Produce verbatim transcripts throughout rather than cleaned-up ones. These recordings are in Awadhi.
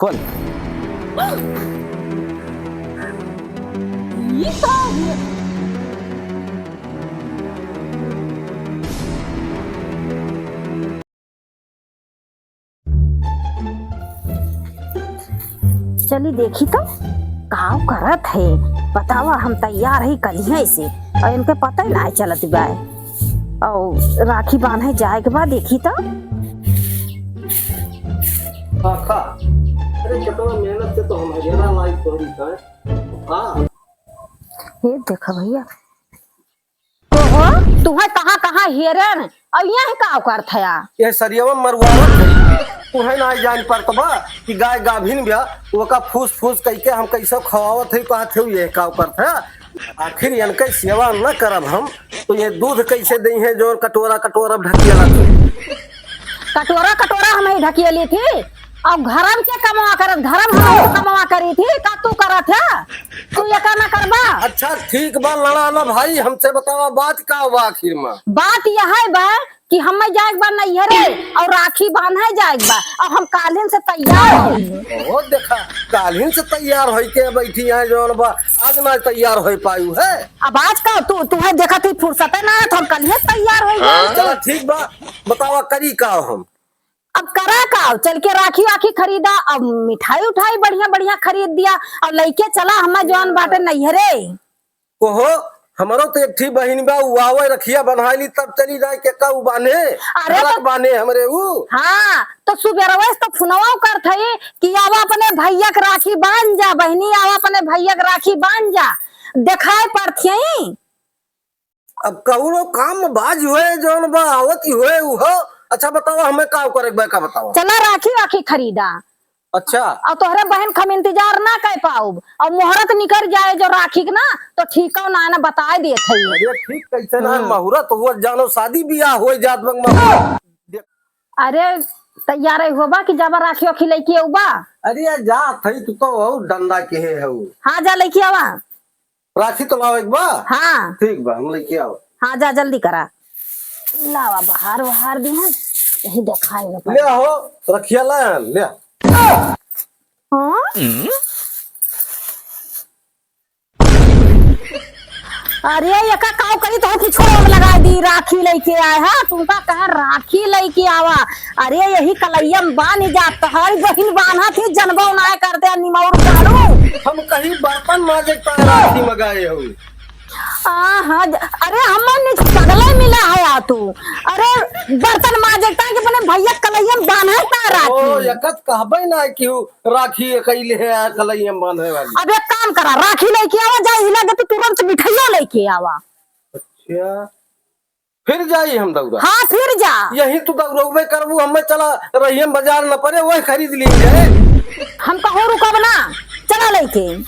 कौन? ये का हुआ? चली देखी तो, काव करत है। बतावा, हम तैयार है कलिहे से, और इनके पता ही ना चलत बा। और राखी बांधे जाए के बाद देखी तो। हाँ, खा। अरे, कितना मेहनत से तो हम हरियाणा लाइफ करी था। हाँ। ये देखा भैया, तो हो, तुहैं कहाँ कहाँ हेरेन, और यहाँ काव करत हया? ये सरियवा मरुआवत है। तुहैं ना जान परत बा कि गाय गाभिन बिया, ओका फूस फूस कइके हम कइसे खवावत है, कहत है ये काव करत है। आखिर इनके सेवा न करब हम, तो ये दूध कइसे देइहैं, जौन कटोरा कटोरा ढकियाला थी? कटोरा कटोरा हम ही ढकियली थी, और घरम के कमवा करत, घरम हम ही कमवा करी थी, का तू करत है? तू ये का ना करबा? अच्छा ठीक बा, लड़ा ना भाई, हमसे बतावा बात का बा आखिर में? बात यह है बा कि हमें जाए के बा नैहरे और राखी बांधे जाए के बा, और हम काल्हिन से तैयार हैं। ओ देखा, काल्हिन से तैयार होई के बैठी है जौन बा, आज ना तैयार होई पायू है। अब आज का तू, तुहैं देखत ही फुर्सत है ना, तो हम कल ही तैयार हो गए। चला ठीक बा, बतावा करी का हम? अब करा का, चल के राखी वाखी खरीदा, अब मिठाई उठाई बढ़िया बढ़िया खरीद दिया, और लइके चला हमें जौन बाटे नैहरे। ओहो, हमरो तो एक ठी बहिन बा, उ आवे रखिया बन्हाई ली तब चली जाए के का उ बान्हे। अरे घरक तो बान्हे हमरे उ। हाँ, तो सुबेरवे से तो फोनवा करत हई कि आवा अपने भैया के राखी बांध जा, बहिनी आवा अपने भैया के राखी बांध जा, देखाए पड़त हई। अब कउनो काम बाज हुए, जौन बा आवत ही हुए उहो। अच्छा बतावा, हमें का करे के बा, का बतावा? चला राखी वाखी खरीदा। अच्छा। और तोहरे बहन खम इंतजार ना कर पाउब, और मुहूर्त निकर जाए जो राखी के ना, तो ठीक हो ना, ना बताए देत है। अरे ठीक कैसे ना, हम्म। मुहूर्त हुआ जानो, शादी बियाह हो जात बंग मुहूर्त। अरे तैयार होबा कि जाबा राखी वाखी लइके अउबा? अरे जा थई, तू तो हो डंडा के है हो। हाँ जा लइके आवा। राखी तो लावे के बा? हाँ। ठीक बा, हम लइके आओ। हाँ, जा जल्दी करा। लावा बहार वहार दिहन, यही देखाई न ले पाए। हो, रखिया ला, ले। हाँ? अरे, एका काव करी तो पिछुआ में लगा दी, राखी लइके आए, हाँ? तुमका कहा राखी लइके आवा। अरे, यही कलैया में बांध जा, तोहारी बहिन बान्हा थी, जनबो ना करते, निमौर काढ़ू। हम कहीं बर्तन माजे का राखी मंगाए हो। आ, हाँ, ज-, अरे, हमर निच पगले मिला है आ तू। अरे, बर्तन माजे का कि अपने भैया कलैया में बान्हे का ओ, राखी। एकत कहबे ना कि उ राखी कइले है आ कलैया में बान्हे वाली। अब एक काम करा, राखी लइके आवा, जा, इला के तू तुरंत मिठाइया लइके आवा। अच्छा। फिर जाई हम दौरा। हाँ, फिर जा। यही तू दौड़बे करबू, हमें चला रहियम बाजार न पड़े, वही खरीद ली जाए। हम कहूँ रुकब ना, चला लइके।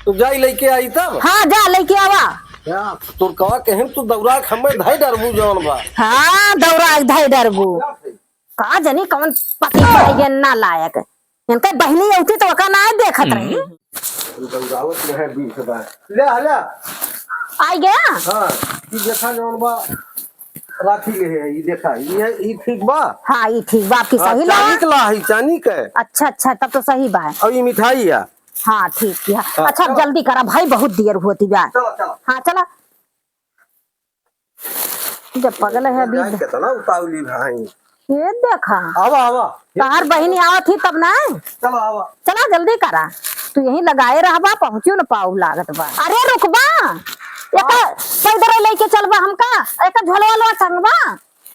तो जाई लइके आई तब? हाँ, जा लइके आवा। या, तोर कवा के हम तू दौरा के हमें धई डरबू जौन बा। हाँ, दौरा के धई डरबू। का जानी कौन पति के ना लायक। इनके बहिनी अउती तो ओका ना देखत रही। हम्म। उनका उड़ावत रहे बीस हजार। ले, ले। आई गया? हाँ, ई देखा जौन बा, राखी ले है, ई देखा, ई है, ई ठीक बा? हाँ, ई ठीक बा, आपकी हाँ, सही लगा? चानी के ला है, चानी के। अच्छा, अच्छा, तब तो सही बा। और ई मिठाई है। हाँ, ठीक है। हाँ, अच्छा, अब चलो। जल्दी करा भाई, बहुत देर होती बा। चलो, चलो। हाँ, चला। जब पगल है अभी। जाए कितना उतावली भाई। ये देखा। आवा, आवा। तहार बहिनी आवत ही तब ना। चलो, आवा। चला जल्दी करा। तू यहीं लगाए रहबा, पहुँचियो न पाऊ लागत बा। अरे रुकबा। एका हाँ। पैदर लइके चलबा हमका। एका झोलवा लो टंगबा।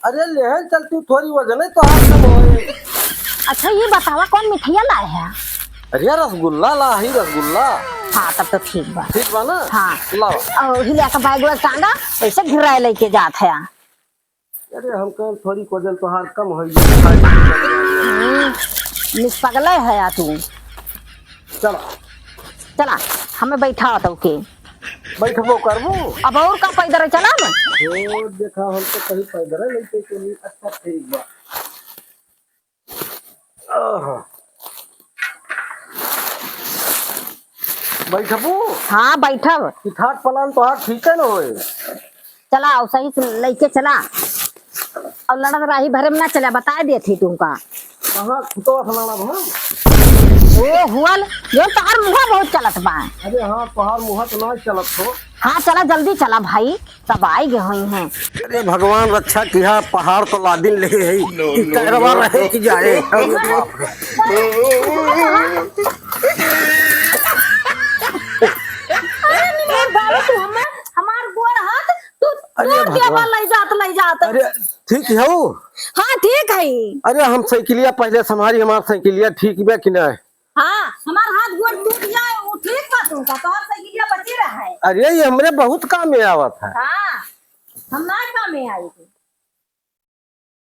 अरे लेहन चल तू, थोड़ी वजन है तो हाथ कम होए। अच्छा ये बतावा कौन मिठाइया लाए है? अरे रसगुल्ला ला ही रसगुल्ला। हाँ तब तो ठीक बा। ठीक बा ना? हाँ। लाओ। और हिले का बैग वैग टांगा, ऐसे घिराए लइके जात है। अरे हम कहें थोड़ी वजन तोहार कम होई जाए। हम्म, मिस पगले है या तू। चला। चला, हमें बैठा होता के। बैठबो करबू? अब और का पैदर चला ना? ओ, देखा, हम तो कहीं पैदर लइके चली। अच्छा, ठीक बा। आहा। बैठबू? हाँ, बैठब। कि थाट पलान तोहार ठीक है न होए? चला, और सही से लइके चला। और लड़त रही भरे में ना चला, बताए देत ही तुमका। कहाँ खुटवा से लड़ब हम? ए हुअल, यो तोहार मुँह बहुत चलत बा। अरे हाँ, तोहार मुँह तो ना चलत हो। हाँ, चला, जल्दी चला भाई, सब आइ गए होइहैं। अरे भगवान रक्षा किहा, पहाड़ तो लादिन ले है, कि कैरवा रहे कि जाए। अरे बाप रे। अरे निमोर बाबू, तू हमार, हमार गोड़ हाथ, तू अरे तोड़ देबा भगवान। लई जात, लई जात। अरे ठीक हो? हाँ, ठीक है। अरे हम साइकिलिया पहले संभारी, हमार साइकिलिया ठीक बा कि ना? हाँ, हमार हाथ गोड़ टूट जाए, वो ठीक बा तुमका, तोहर साइकिलिया बची रहा है। अरे, ये हमरे बहुत काम में आवत है। हाँ, हम ना काम में आई थी।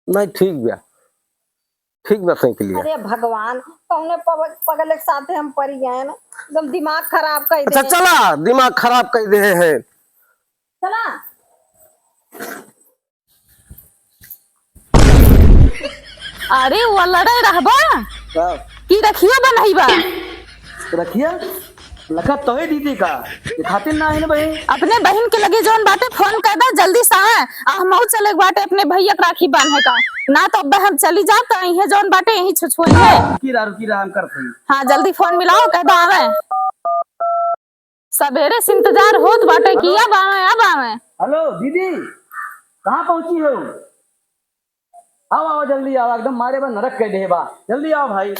नहीं, ठीक बा, ठीक बा साइकिलिया। अरे भगवान, कौने पग-, पगले के साथे हम पड़ी गए ना, एकदम दिमाग खराब कर अच्छा, दे। चला, दिमाग खराब कर दे है। चला। अरे, वो लड़े रहबा का? कि रखिया बनइबा? रखिया? लखत तो है दीदी का, ये खातिर ना है ना बहिन। अपने बहिन के लगे जौन बाटे फोन कर दे जल्दी से, आ हमहू चले के बाटे अपने भैया के राखी बांधे का, ना तो अब हम चली जाब तो इहे जौन बाटे यहीं छुछुई है। रुकी रहा, रुकी रहा, हम करते हैं। हाँ, जल्दी फोन मिलाओ, कह दो आवे। सबेरे से इंतजार होत बाटे कि अब आवे, अब आवे। हेलो दीदी, कहाँ पहुँची हो? आओ, आओ, जल्दी आओ, एकदम मारे बा नरक कइ देहे बा। जल्दी आओ भाई,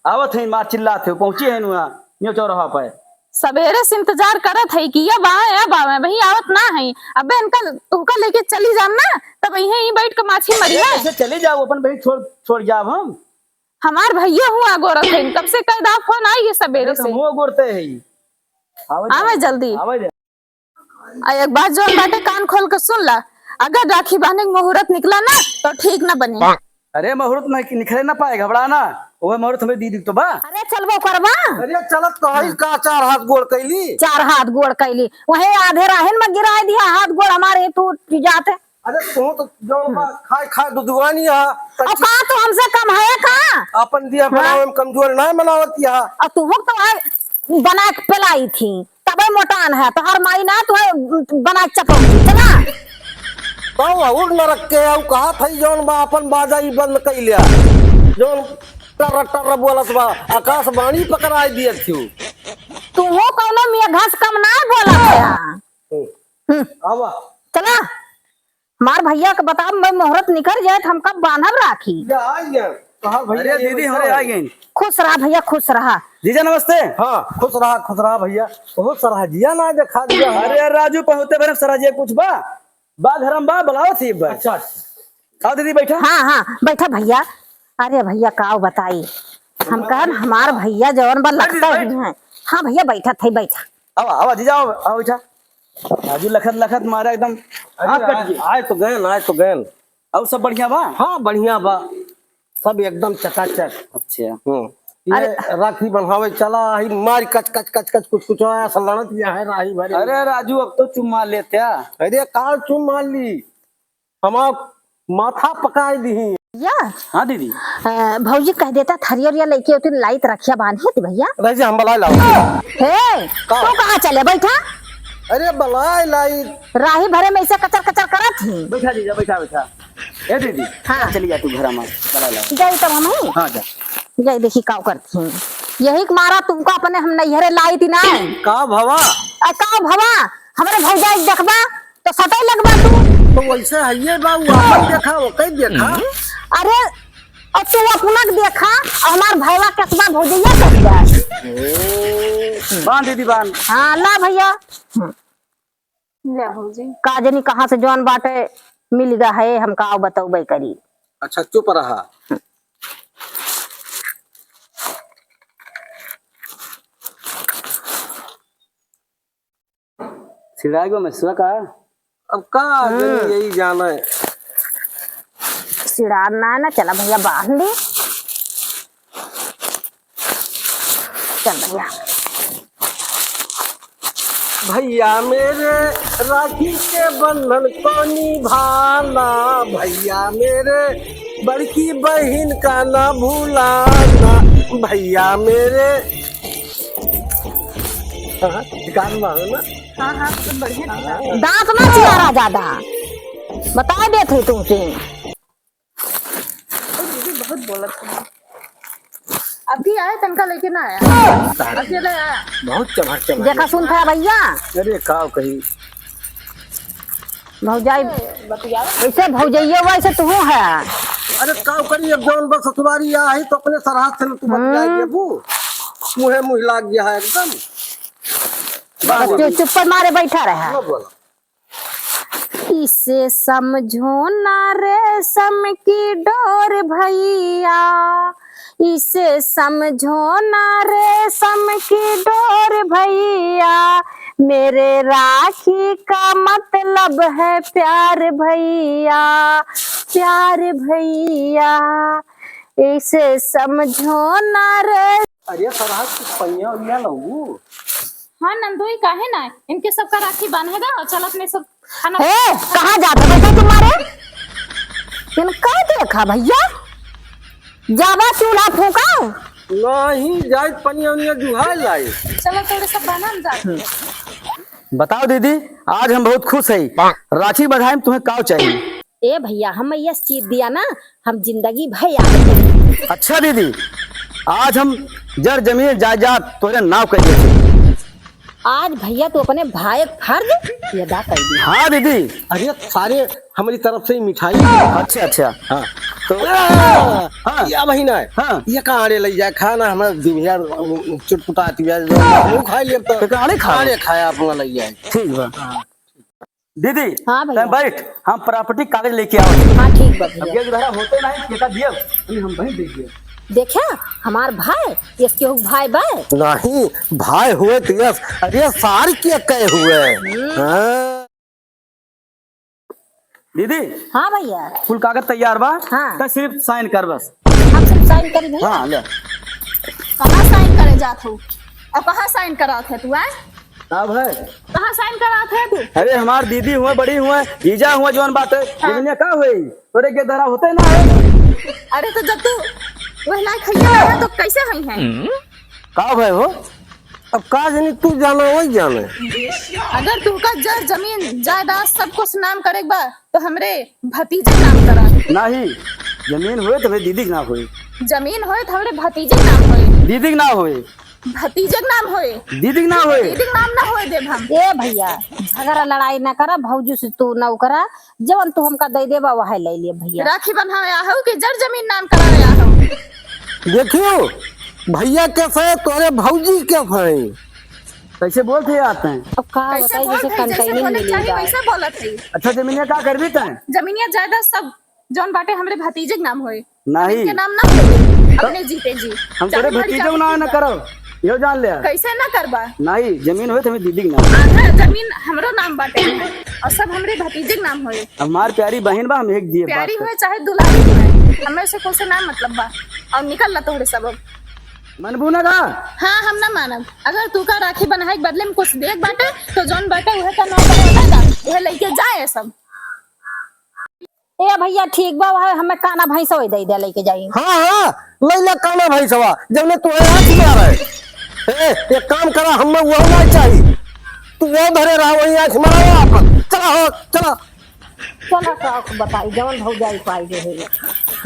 आवत है, मार चिल्लात है, पहुँची है नुआ, न्यू चौराहा पे। सबेरे से इंतजार करत है कि अब आवे, अब आवे, भाई आवत ना है। अबे इनका, तुमका लेके चली जाम ना, तब यहीं बैठ के माछी मरी है। ऐसे चली जाओ, अपन भाई छोड़, छोड़ जाओ हम। हमार भैया हुआ अगोरत है, कब से कह दा फोन आई है सबेरे अरे, से। हम हुआ अगोरते है। आवे आवे जल्दी। जल्दी। आवे जल्दी। आ एक बात जौन बाटे कान खोल के सुन ला, अगर राखी बांधे के मुहूर्त निकला ना तो ठीक ना बनी। अरे मुहूर्त नहीं निकले ना पाए, घबरा ना, वो मुहूर्त हमें दीदी तो बा। अरे चलबो करबा। अरे चलत तो हई का चार हाथ गोड़ कैली। चार हाथ गोड़ कैली, वही आधे राहिन में गिराए दिया हाथ गोड़ हमारे टूट जाते। अरे तू तो जौन बा, खाए, खाए दुदुआनी हा। अब का तू हमसे कम है का? अपन दिया हाँ? बनावे में कमजोर ना बनावत या। और तू तो आए बना के पिलाई थी, तबे मोटान है, तोहर माई ना तू बना के चपौती, चला। तो और नरक के आऊ कहा था जौन बा अपन बाजा ही बंद कई लिया। जौन टर टर बोलत बा, आकाशवाणी पकड़ाई दिए थी। तू हो कौनो मेघा से कम ना बोलत है। हम्म। हम्म। आवा। चला। हमार भैया के बताब, मैं मुहूर्त निकल जाए तो हम कब बांधब राखी। या आ गया। कहा भैया अरे ये दीदी, बैठा हमारे है। आ गए। खुश रहा भैया, खुश रहा। जीजा नमस्ते। हाँ, खुश रहा, खुश रहा भैया। बहुत सरहजिया ना देखा दिया है। अरे राजू, पहुँचते भरे सरहजिया कुछ बा? बा घर में बा, बुलाओ थी एक बार। अच्छा, अच्छा। आओ दीदी, बैठा। हाँ, हाँ, बैठा भैया। अरे भैया, काव बताई, हम कहन हमार भैया जवन बा बैठ, लगता बैठ। ही है। हाँ भैया, बैठा थे, बैठा। आवा, आवा, जीजा, आवा, आवा, बैठा। राजू लखत लखत मारा एकदम अरे, आँख कट आए, गई। आए तो गए ना, आए तो गए ना। और सब बढ़िया बा? हाँ, बढ़िया बा, सब एकदम चकाचक। अच्छा। हम्म। ये अरे। राखी बंधावे चला, ही मारी कच, कच, कच, कच, कुछ, कुछ ऐसा लड़त या है राही भरे। अरे राजू, अब तो चुम्मा लेते हैं। अरे, का चुम्मा ली? हमार माथा पकाए दिही। या? हाँ दीदी। अ, भौजी कह देता थरिया उरिया लेके उतनी लाइत रखिया बांधे थी भैया। रह जा, हम बलाए लाओ। हे, का? तू कहाँ चले बैठा? अरे बलाए लाई। राही भरे में ऐसे कचर कचर करत ही। बैठा जीजा, बैठा, बैठा। ए दीदी, हाँ। चली जा तू घर में, बलाए लाओ। जाई तब हम ही? हाँ, जा। जाई देखी का करती ही। यही के मारा तुमको अपने हम नैहरे लाई थी ना। का भवा? अ, का भवा? हमरे भौजाई के देखबा? तो सटै लगबा तू। तो वैसे हइये बा, उ आपन देखा, ओकै देखा। अरे, अब तू अपना के देखा, और हमार भैया केतना भौजैया केतना। बांध दीदी, बांध। हाँ, ला भैया। ले भौजी। का जनी कहाँ से जौन बाटे मिल गा है, हमका आओ बतौबे करी। अच्छा, चुप रहा। सिड़ाई गो में सुआ का? अब का हम्म। आदमी यही जाने। सिड़ार ना, ना, चला भैया बांध ली। चल भैया। भैया मेरे राखी के बंधन को निभाना, भैया मेरे बड़की बहिन का ना भुलाना, भैया मेरे हाँ, दुकान में हो ना? हाँ, हाँ, सब बढ़िया ठीक है। दांत ना चियारा ज्यादा, बता देत है तुमसे। ओ दीदी, बहुत बोलत है। अभी आए, तनका लेके ना आया। अकेले आया। बहुत चमर चमर। देखा सुन था भैया। अरे का कही। भौजाई, ऐसे भौजैया हुआ, ऐसे तू है। अरे का करी, अब जौन बस ससुरारी आ है तो अपने सरहद से तू बतिया हम्म। देबू। मुँहे मुँह लाग गया है एकदम। बस चुप, चुप पर मारे बैठा रहा। ना बोला। इसे समझो ना रेशम की डोर भैया, इसे समझो ना रेशम की डोर भैया, मेरे राखी का मतलब है प्यार भैया, प्यार भैया, इसे समझो ना रे। अरे सरहद कुछ पनिया उनिया लऊ। हाँ नंदोई, काहे ना, इनके सबका राखी बांधे दा और चल अपने सब खाना। ए, कहाँ जात हो बेटे तुम्हारे? इनका देखा भैया, जावा चूल्हा फूका। नहीं, जाइत पनिया उनिया जुहाय लाई। चलो तोरे सब बांधा, हम जाते हैं। बताओ दीदी, आज हम बहुत खुश है। राखी बंधाई में तुम्हें का चाहिए? ए भैया, हम यस चीज दिया ना, हम जिंदगी भर याद रखेंगे। अच्छा दीदी, आज हम जर जमीन जायदाद तोरे नाव कर देते। आज भैया तू अपने भाई के फर्ज अदा कर दी। हाँ दीदी। अरे सारे हमारी तरफ से ही मिठाई। अच्छा, अच्छा। हाँ। तो हाँ। हाँ। ये बहिन है। हाँ। ये कहाँ ले जाए खाना, हमारे दुनिया चुटपुटाती है, जो हम खा लिए तो। तो कहाँ ले खाओ? कहाँ ले खाया अपना ले जाए। ठीक बा। हाँ। दीदी, हाँ भैया। तैं बैठ, हम प्रॉपर्टी कागज लेके आओ। हाँ, ठीक बा भैया। अब ये धरा होते नहीं, ठेका दिया, अभी हम वहीं दे दिया। देखा, हमार भाई, यस केहू भाई बा? नहीं, भाई हुए तो यस, अरे सार के कहे हुए। हम्म। हाँ। दीदी। हाँ भैया। कुल कागज तैयार बा, हाँ। तो सिर्फ साइन कर बस। हम सिर्फ साइन करी भैया। हाँ, ले। कहाँ साइन करे जात हो? और कहाँ साइन करात है तू, हैं? का भाई? कहाँ साइन करात है तू? अरे हमार दीदी हुए, बड़ी हुए, जीजा हुए, जौन बात है, हाँ। जमीनिया का हुई? तोरे के दरा होते ना है। अरे तो जब तू वह लायक है ना, तो कैसे हुई है? का भाई हो? अब का जानी, तू जाना वही जाने। अगर तू का जर जमीन जायदाद सब कुछ नाम करे बा, तो हमरे भतीजे नाम करा। नहीं, जमीन होए तो हमरे दीदी के नाम होए। जमीन होए तो हमरे भतीजे के नाम होए। दीदी के नाम होए। भतीजे के नाम होए। दीदी के नाम होए। दीदी के नाम ना होए देब हम। ए भैया, झगड़ा लड़ाई ना करा, भौजी से तू ना करा, जवन तू हमका दे देबा वह ले लिए भैया। राखी बंधावे आहू कि जर जमीन नाम करावे आहू? देखियो, भैया के फै तोरे भौजी के फै। कैसे बोलते आते हैं? अब का कैसे बताई, बोल जैसे भाई, जैसे कंटेनर बोले मिली चाहिए, जाए। वैसे बोलत है। अच्छा, जमीनिया का करबी तैं? जमीनिया जायदाद सब जौन बाटे हमरे भतीजे के नाम होए। नहीं। इनके नाम ना होए। तो अपने जीते जी। हम चाहे तोरे मर भतीजे जाए के नाम ना जीता। करो, यो जान ले। कैसे ना करबा? नहीं, जमीन होए तो हमें दीदी के नाम। आधा जमीन हमरो नाम बाटे और सब हमरे भतीजे के नाम होए। हमार प्यारी बहिन बा, हम एक दिए बात प्यारी कर। होए चाहे दुलारी होए, हमें से कोई से ना मतलब बा। और निकल ला तोहरे सब अब। मनबू ना का? हाँ, हम ना मानब। अगर तू का राखी बंधाए के बदले में कुछ देख बाटे, तो जौन बाटे उहे का नाम बता दा, उहे लेके जाए सब। ए भैया, ठीक बा, वह हमें काना भैंसवा दे दे, लेके जाई। हाँ, हाँ, ले ले काना भैंसवा, जौने तू आँख मारे। ए, एक काम करा, हमें वो ना चाहिए। तू वो धरे रहा, वही आँख मारा अपन। चला हो, चला। चला, का बताई, जवन भौजाई पाई जो है।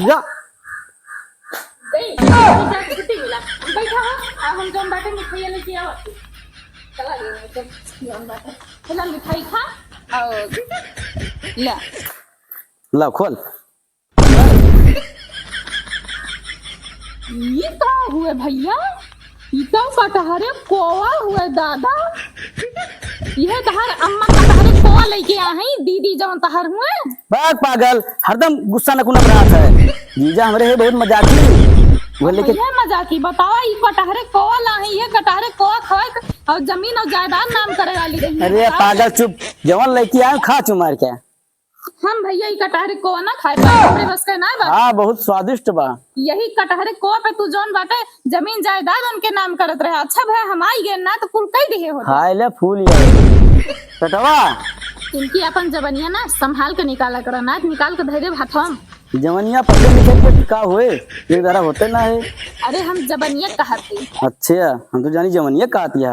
जा। गई, जा, छुट्टी मिला। बैठा हो, आ हम जौन बाटे मिठाइया लेके आवत। चला गई, जौन बाटे। चला मिठाई खा, और ले। ला, खोल। ई का हुए भैया? ई तो कटहरे कोवा हुए दादा। यह तहर अम्मा कटहरे कोवा लेके आ हैं, दीदी जौन तहर हुए। बाग पागल, हरदम गुस्सा नकुना रहत है। जीजा हमरे है बहुत मजाकी। वो लेके भैया मजाकी बतावा, ई कटहरे कोवा ला है, ये कटहरे कोवा खाए और जमीन और जायदाद नाम करे वाली रही। अरे बतावा। पागल चुप, जवन लेके आए खा चुमार के। हम भैया ई कटहरे कोवा ना खाए पाए, हमरे बस के ना बा। हाँ, बहुत स्वादिष्ट बा। यही कटहरे कोवा पे तू जौन बाटे जमीन जायदाद उनके नाम करत रहे। अच्छा भैया हम आई गए ना तो कुल कह दिए होते। हाय ले फूल ये। कटवा। इनकी अपन जबनिया ना संभाल के निकाला करा, ना तो निकाल के धरे हथवा में। जवनिया पते निकल के का होए, ये दरा होते ना है। अरे हम जबनिया कहत ही। अच्छा, हम तो जानी जवनिया कहत ही।